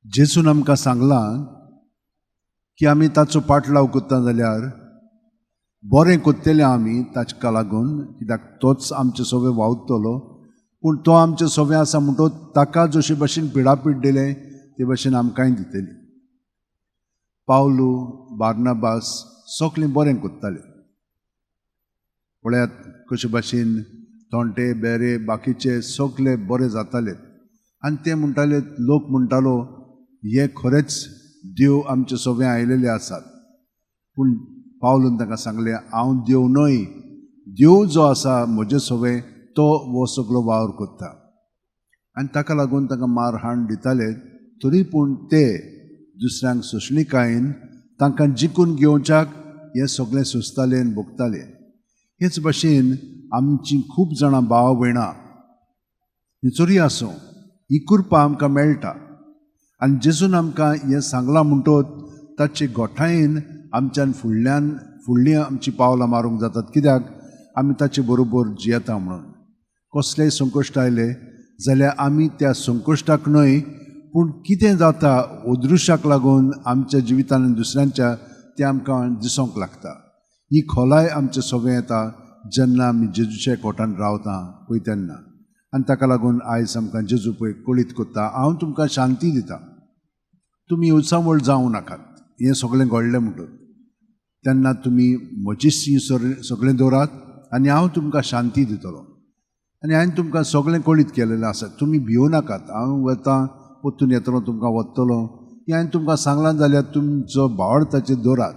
जेजून आमकां सांगलां की आमी ताचो पाटलाव करता जाल्यार बरें करतले आमी ताका लागून, कित्याक तोच आमचे सगळे वावुरतलो. पूण तो आमचे सगळे आसा म्हणटो ताका जशे भशेन पिडापीड दिलें ते भशेन आमकांय दितली. पावलू बार्नाबास सगळें बरें करताले. पळयात कशे भाशेन तोंटे बेरे बाकीचे सगळे बरे जाताले आनी ते म्हणटाले, लोक म्हणटालो हे खरेंच देव आमचे सगळे आयलेले आसात. पूण पावलून तांकां सांगलें, हांव देव न्हय, देव जो आसा म्हजे सगळे तो हो सगळो वावर करता. आनी ताका लागून तांकां मार हाण दिताले, तरी पूण ते दुसऱ्यांक सोंसणीकायेन तांकां जिखून घेवच्याक हें सगळें सोंसताले आनी भोगताले. हेच भाशेन आमची खूब जाणां भाव भयणां चोरी आसूं, ही कृपा आमकां मेळटा. आनी जेजून आमकां हें सांगलां म्हणटोच ताचे गोठायेन आमच्यान फुडल्यान फुडलीं आमचीं पावलां मारूंक जातात, कित्याक आमी ताचे बरोबर जियेता म्हणून. कसलेय संकश्ट आयले जाल्यार आमी त्या संकश्टाक न्हय, पूण कितें जाता अदृश्याक लागून आमच्या जिवितान दुसऱ्यांच्या तें आमकां दिसूंक लागता. ही खोलाय आमचे सगळें येता जेन्ना आमी जेजूच्या कोटान रावता पळय तेन्ना. आनी ताका लागून आयज आमकां जेजू पळय कळीत करता, हांव तुमकां शांती दिता, तुमी उचांबळ जावं नाकात. हें सगळें घडलें म्हणटून तेन्ना तुमी म्हजी सगळें दवरात आनी हांव तुमकां शांती दितलो. आनी हांवें तुमकां सगळें कळीत केलेलें आसा, तुमी भिवू नाकात, हांव वतां परतून येतलो, तुमकां वतलो. हें हांवें तुमकां सांगलां जाल्यार तुमचो भावार्थाचेर दवरात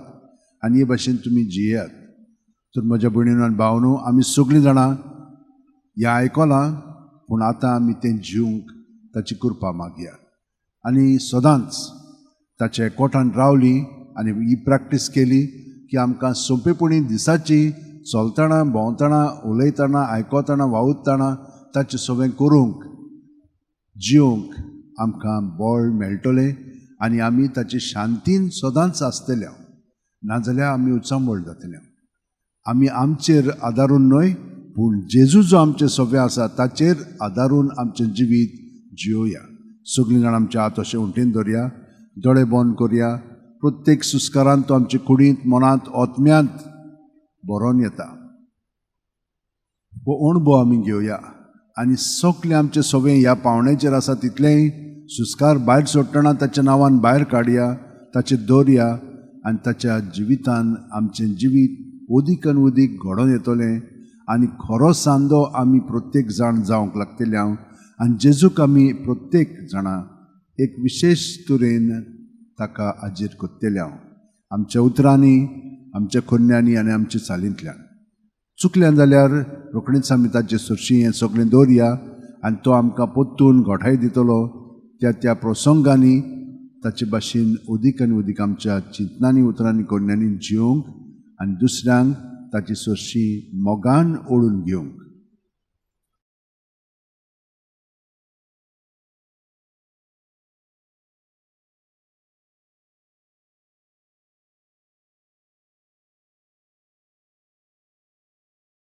आनी हे भाशेन तुमी जियेयात. तर म्हज्या भयणीन आनी भावनो, आमी सगळीं जाणां हें आयकलां, पूण आतां आमी तें जिवंक ताची कृपा मागया आनी सदांच ताच्या कोटान रावली आनी ही प्रॅक्टीस केली की आमकां सोंपेपणी दिसाची चलतना, भोंवतना, उलयतना, आयकतना, वावुरतना ताचें सगळें करूंक जिवंक आमकां बळ मेळटलें आनी आमी ताचे शांतीन सदांच आसतले. नाजाल्यार आमी उचांबळ जातले. आमी आमचेर आदारून न्हय, पूण जेजू जो आमचे सगळे आसा ताचेर आदारून आमचें जिवीत जियोया. सगळीं जाणां आमच्या हात अशें उंटेन दवरया, दोळे बंद करया. प्रत्येक सुस्कारान तो आमचे कुडींत, मनांत, आत्म्यांत भरोन येता. हो अणभव आमी घेवया आनी सगळें आमचें सगळें ह्या पावण्याचेर आसा तितलेंय सुस्कार भायर सोडटना ताच्या नांवान भायर काडया, ताचेर दवरया आनी ताच्या जिवितान आमचें जिवीत उदीक आनी उदीक घडोवन येतलें आनी खरो सांदो आमी प्रत्येक जाण जावंक लागतले हांव. आनी जेजूक आमी प्रत्येक जाणां एक विशेश तरेन ताका हाजीर करतले हांव, आमच्या उतरांनी, आमच्या कोन्यांनी आनी आमच्या चालींतल्यान. चुकल्यान जाल्यार रोखडीच आमी ताचे सरशी हें सगळें दवरया आनी तो आमकां परतून घोठाय दितलो. त्या त्या प्रसंगांनी ताचे भाशेन उदीक आनी उदीक आमच्या चिंतनांनी, उतरांनी, कोन्यांनी जिवंक आनी दुसऱ्यांक ताची सरशी मोगान ओडून घेवंक.